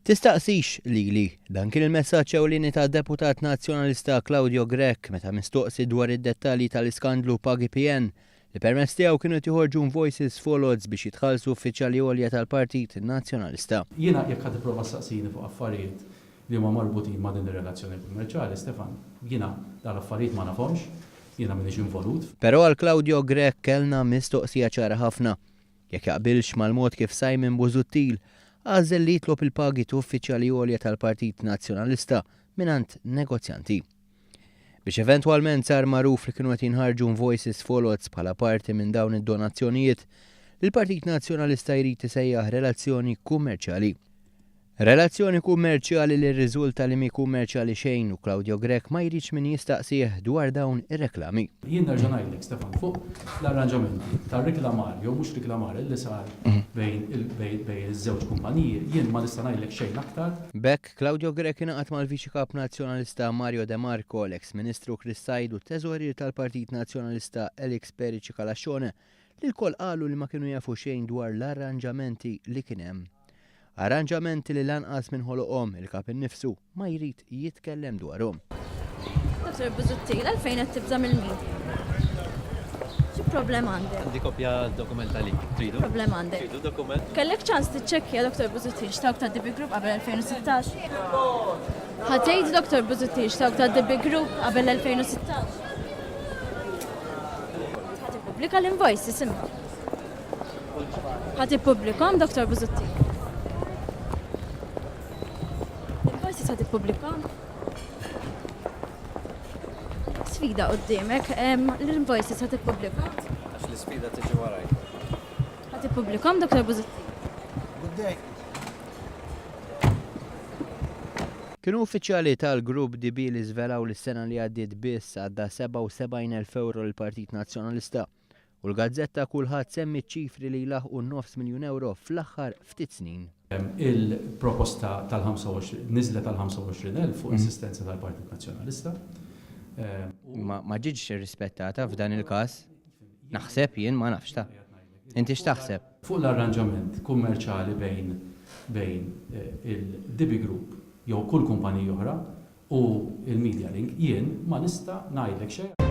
Tistaqsix lili. Dan kien il-messaġġ ewlieni tad-Deputat Nazzjonalista Claudio Grech meta mistoqsi dwar id-dettalji tal-iskandlu Pagi PN li permezz tiegħu kienu qed joħorġu invoices foloz biex jitħallsu uffiċjali għolja tal-Partit Nazzjonalista. Jiena jekk ħa tipprova ssaqsini fuq affarijiet li huma marbutin ma' din ir-relazzjoni kummerċjali, Stefan, jiena dawn l-affarijiet ma nafhomx, jiena m'iniex involut. Però għal Claudio Grech kellna mistoqsija ċara ħafna. Jekk jaqbilx mal-mod kif Simon Busuttil għażel li jitlob il-pagi t'uffiċjali għolja tal-Partit Nazzjonalista mingħand negozjanti. Biex eventwalment sar magħruf li kienu qed jinħarġu invoices foloz bħala parti minn dawn id-donazzjonijiet li l-Partit Nazzjonalista jrid isejjaħ relazzjoni kummerċjali. Relazzjoni kummerċjali li rriżulta li mhi kummerċjali xejn u Claudio Grech ma jridx min jistaqsih dwar dawn ir-reklami. Jien nerġa' ngħidlek, Stefan, fuq l-arranġamenti ta' riklamar jew mhux riklamar illi sar bejn bejn iż-żewġ kumpaniji, jien ma nista' ngħidlek xejn aktar. B'hekk, Claudio Grech ingħaqad mal-Viċi Kap Nazzjonalista Mario De Marco, l-eks Ministru Chris Said u t-Teżorier tal-Partit Nazzjonalista Alex Perici Calascione li lkoll qalu li ma kienu jafu xejn dwar l-arranġamenti li kien hemm. Arranġamenti li lanqas min ħoloqhom, il-Kap innifsu, ma jrid jitkellem dwarhom. Dottor Busuttil, għalfejn qed tibża' mill-media? Xi problema għandek? Għandi kopja dokument għalik. Tridu? Problema għandek? Tridu dokument? Kellek ċans tiċċekkja Dr. Busuttil x'tawk ta' DB Group qabel 2016? Ħa tgħid Dr. Busuttil x'tawk ta' DB Group qabel 2016? Ħa tippubblika l-invoices imma. Ħa tippubblikhom Dr. Busuttil? L-invoices ħa tippubblikhom? Sfida quddiemek, l-invoices ħa tippubblikhom? Għax l-isfida tiġi waraj. Ħa tippubblikhom Dr. Busuttil? Good day. Kienu uffiċjali tal-Grupp DB li żvelaw li s-sena li għaddiet biss għadda 77,000 ewro lill-Partit Nazzjonalista u l-gazzetta Kulħadd semmiet ċifri li jlaħħqu nofs miljun ewro fl-aħħar ftit snin. Il-proposta tal-25, niżlet għal 25,000 fuq insistenza tal-Partit Nazzjonalista. Ma ġietx irrispettata f'dan il-każ. Naħseb jien, ma nafx ta. Inti x'taħseb? Fuq l-arranġament kummerċali bejn bejn il-DB Group jew kull kumpanija oħra u l-Media Link jien ma nista' ngħidlek xejn.